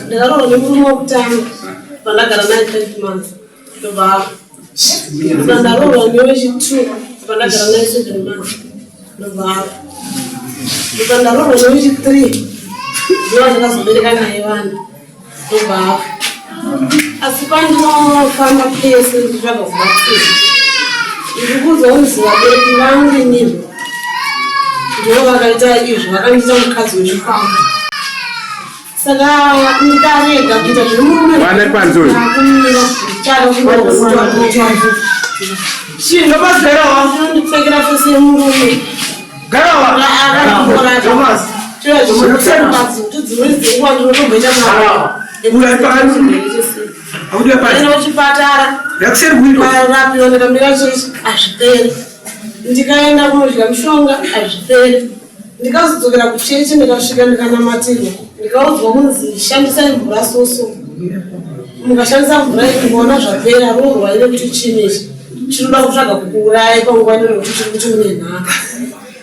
Ndakaroorwa nemurume wekutanga pandagara naye 5 months, ndobva afa. Ndobva ndaroorwa newechi2, pandagara naye 7 months, ndobva afa. Ndobva ndaroorwa newechi3, ndiwo ndakazobereka naye vana, ndobva afa. Asi pandinofamba pese ndichitsvaga kubatsira, ndiri kunzwa kunzi vabereki vangu inini ndivo vakaita izvo, vakandiita mukadzi wechikwambo. Saka ndikarega kuita zvemurume Vane panze uyu. Kumira ndichada kuroorwa. Chindobazerawa. Ndinondipfekera face yemurume. Garawa. Thomas. Dzimweni dzenguva ndinotomboita Audiwa pasi. enda kuchipatara. Yakuseri kuindo. Karapiwa, ndikamira chechi, hazviperi. Ndikaenda kunodya mishonga, hazviperi. Ndikazodzokera kuchechi, ndikasvika, ndikanamatirwa, ndikaudzwa kunzi shandisai mvura soso. Mukashandisa mvura iyi, mukaona zvapera, roorwa ive kuti chini ichi chinoda kutsvaga kukuuraya panguva ino, nekuti chiri kuti mune nhaka.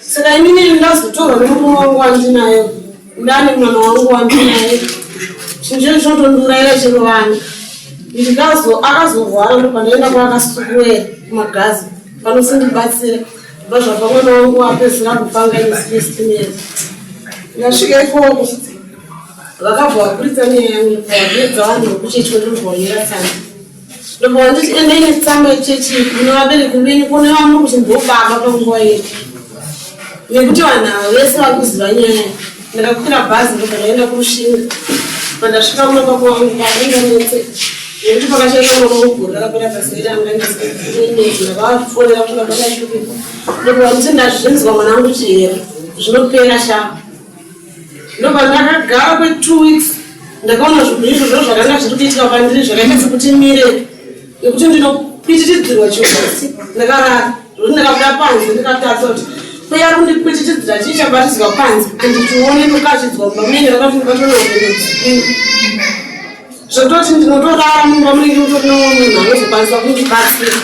Saka inini ndazotorwa nemurume wangu wandinaye, ndane mwana wangu wandinaye. Chinhu checho chinotondiurayira chero vana. Ndikazo akazorwara, ndobva ndaenda kwaakasukuwera kumagazi panosindibatsira. Bva zvabva mwana wangu apedzisira kupanga ine 16 years. Ndasvika ikoko, vakabva vaburitsa nyaya yangu, vapedza vanhu vekuchechi ndobva tsamba, ndobva vanditi endai netsamba yechechi kune vabereki venyu, kune vamwe kuti ndobaba panguva yedu, nekuti vanhu ava vese vari kuziva nyaya. Ndakakwira bhazi, ndobva ndaenda kuRushinga. Pandasvika kuno, baba wangu vainganetse nekuti pakashaika mwana wegore rakapera paseri anga ndakavafonera kuti baba ndashupika. Ndobva vanditi ndazvinzwa mwana wangu Chihera, zvinopera sha. Ndobva ndakagara kwe2 weeks. Ndakaona zvinhu izvozvo zvakanga zviri kuitika pandiri zvakaita sekuti mire, nekuti ndinopwititidzirwa chihosi ndakarara, zvokuti ndakabuda panze, ndikatarisa kuti kuya kundipwititidzira chii chabatidzwa panze, handichione. Ndokazvidzwa mumba munenge rakati ndikatonakuendodzipinda, zvototi ndinotorara mumba munenge mutori nemumwe munhu anozokwanisa kundibatsira.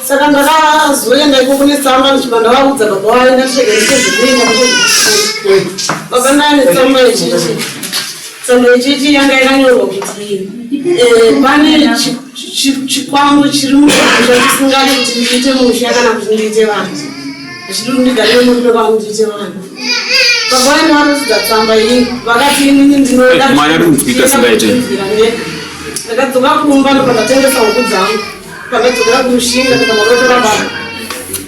Saka ndakazoenda ikoko netsamba, ndichibva ndavaudza baba vaenda tichega nditezvekuenda. Baba, ndaya netsamba yechechi. Tsamba yechechi yanga yakanyorwa kuti pane chikwambo chiri mumusha chisingadi kuti ndiite musha kana kuti ndiite vanhu, chidi kuti ndigare nemurume kwangu, ndiite vanhu. Baba vaenda vanosidza tsamba iyi, vakati inini ndinoda Mwana ari kunzwika singaite. Ndakadzoka kumba, ndobva ndatengesa huku dzangu. Pandadzokera kumushinga, ndobva ndakatora baba,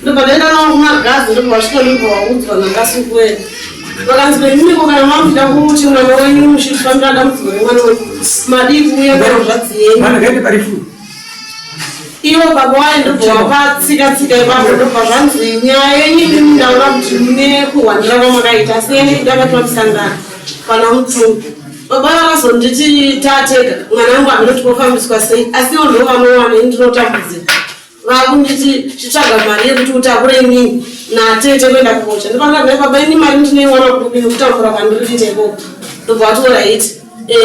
ndobva ndaenda navo kumagazi. Ndobva vasvika, ndobva vaudzwa nangasukuwena. Vakanzi kwenyimiko kana mamuchida kuti mwana wenyu muchifambira dambudziko remwana wenyu, madii kuuya nehanzvadzi yenyu? Mwana ngaende parifu. Ivo baba waye ndobva vapatsika tsika ipapo. Ndobva zvanzi nyaya yenyu imimi ndaona kuti mune kuhwandira kwamakaita, asi yenyu ndakatora musangano pana mutungu. Baba vakazonditi tatega mwana wangu handinoti kofambiswa sei, asi ivo ndo vanowana, ini ndinotambudzika. Vakunditi chitsvaga mari yekuti utakure inini natete kuenda kubocha. Ndopanga baba, ini mari ndinoiwana kupi nekutambura kwandiri kuita ikoko? Ndobva vati alright,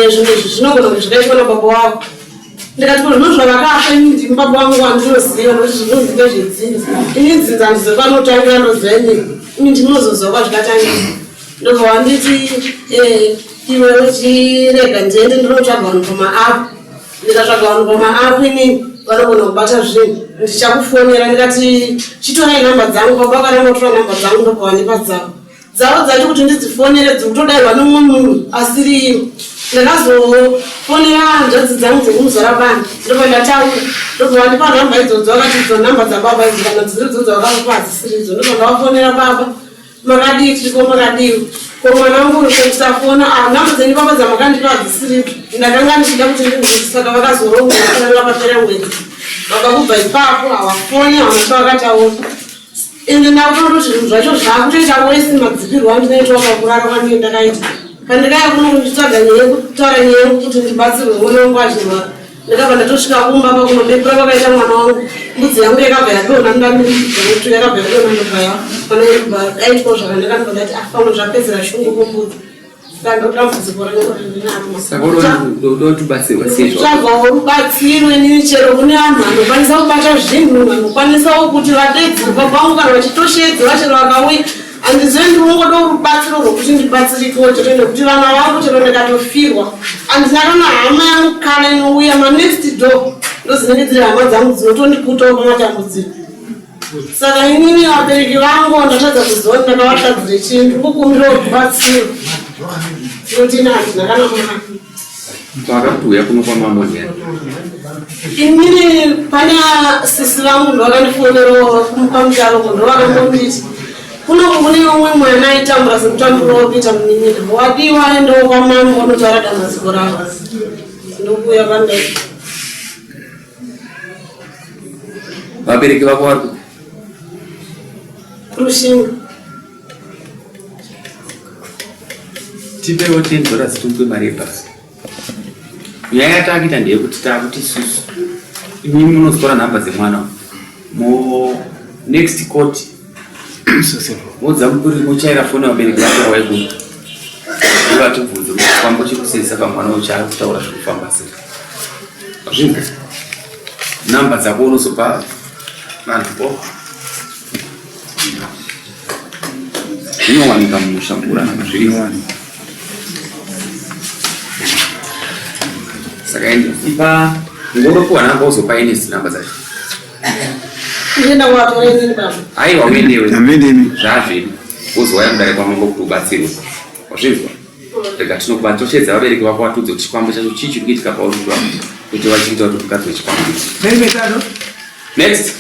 zvinhu izvi zvinogona kuti zvikaitwa nababa wavo. Ndikati ko zvino zvavakafa, ini ndimi baba vangu wandinoziva, nokuti zvinonzi ndezvedzinza, ini nzinza handiziva panotangira, ndoziva inini, imi ndinozoziva kwazvikatangira. Ndobva wanditi iwe uchirega ndiende ndinotsvaga vanhu pamaapu. Ndikatsvaga vanhu pamaapu, inini vanogona kubata zvinhu, ndichakufonera. Ndikati chitorai namba dzangu. Baba vakaramba kutora namba dzangu, ndobva vandipa dzavo. Dzavo dzacho kuti ndidzifonere dzikutodairwa nemumwe munhu asiri ivo. Ndakazofonera hanzvadzi dzangu dzekumuzarabani, ndobva ndataura, ndobva vandipa nhamba idzodzo. Vakati idzo nhamba dzababa idzi, kana dziridzo dzavakakupa hadzisiridzo. Ndobva ndavafonera: "Baba, makadii? Tiriko, makadii? Ko mwana wangu uri kusafona? Ah, nhamba dzenyu baba dzamakandipa hadzisiridzo, ndakanga ndichida kuti ndinzwise." Saka vakazoronga vakanga papera mwedzi. Baba kubva ipapo havafoni, havana chavakataura. Ende ndakutoona kuti zvinhu zvacho zvakutoita worse. Madzipirwo andinoitwa pakurara kwandinge ndakaita, pandikaya kuno kunditsvaga nyaya yekutaura nyaya yangu kuti ndibatsirwe mwana wangu achirwara, ndakabva ndatosvika kumba pakunobepura kwakaita mwana wangu, mbudzi yangu yakabva yadonha ndamitu, yakabva yadonha, ndobva yaitwa zvakanaka. Ndobva ndati ah, pamwe zvapedzera shungu kumbudzi. Saka ndodambudziko rangu randinaro. Saka unoda kuti ubatsirwa sei? Kutsvagawo rubatsiro inini, chero kune vanhu vanokwanisa kubata zvinhu, vanokwanisawo kuti vadedzerwa pangu kana vachitoshedzera, chero vakauya. Handizive, ndinongoda rubatsiro rwokuti ndibatsirikewo chete, nekuti vana vangu chero ndikatofirwa handina kana hama yangu kana inouya. Manext door ndodzinenge dziri hama dzangu dzinotondiputawo pamatambudziko. Saka inini vabereki vangu ndatadza kuziva kuti ndakavatadzire chii. Ndikukumbirawo rubatsiro nekuti ini handina kana mwana. Vakakuuya kuno kwamambo ndiani? Inini pana sisi vangu ndovakandifonerawo kwaMutaroko, ndovakambonditi kuno kune umwe mwana aitambura semutamburo wakuita munin'ina wadiwa, aendawo kwamambo unotaura dambudziko ravo. Ndokuuya pandai. Vabereki vako vari kupi? Rushinga. Tipewo $10 timupe mari yebhasi. Nyaya yataakuita ndeyekuti taakuti isusu imimi munozotora nhamba dzemwana mo next court, modza mukuri, mochaira foni vabereki vake waikuti vatibvunze kuti chikwambo chiri kusenzesa pamwana uyu chaari kutaura zviri kufamba sei. Zvinhu namba dzako unozopa vanhu po zvinowanika mumusha mukurarama zviripo. Saka ipa ngoropuwa namba, uzopa Ines namba dzacho. Ndienda kuvatora inini, baba? Aiwa, uendewe. Amendemi. Zvazvedu wozouya mudare kwamambo kuti ubatsirwe. Wazvinzwa? Rega tinokuba toshedza vabereki vako vatudze kuti chikwambo chacho chii chiri kuitika pauri kuti vachiita kuti mukadzi wechikwambo. Next.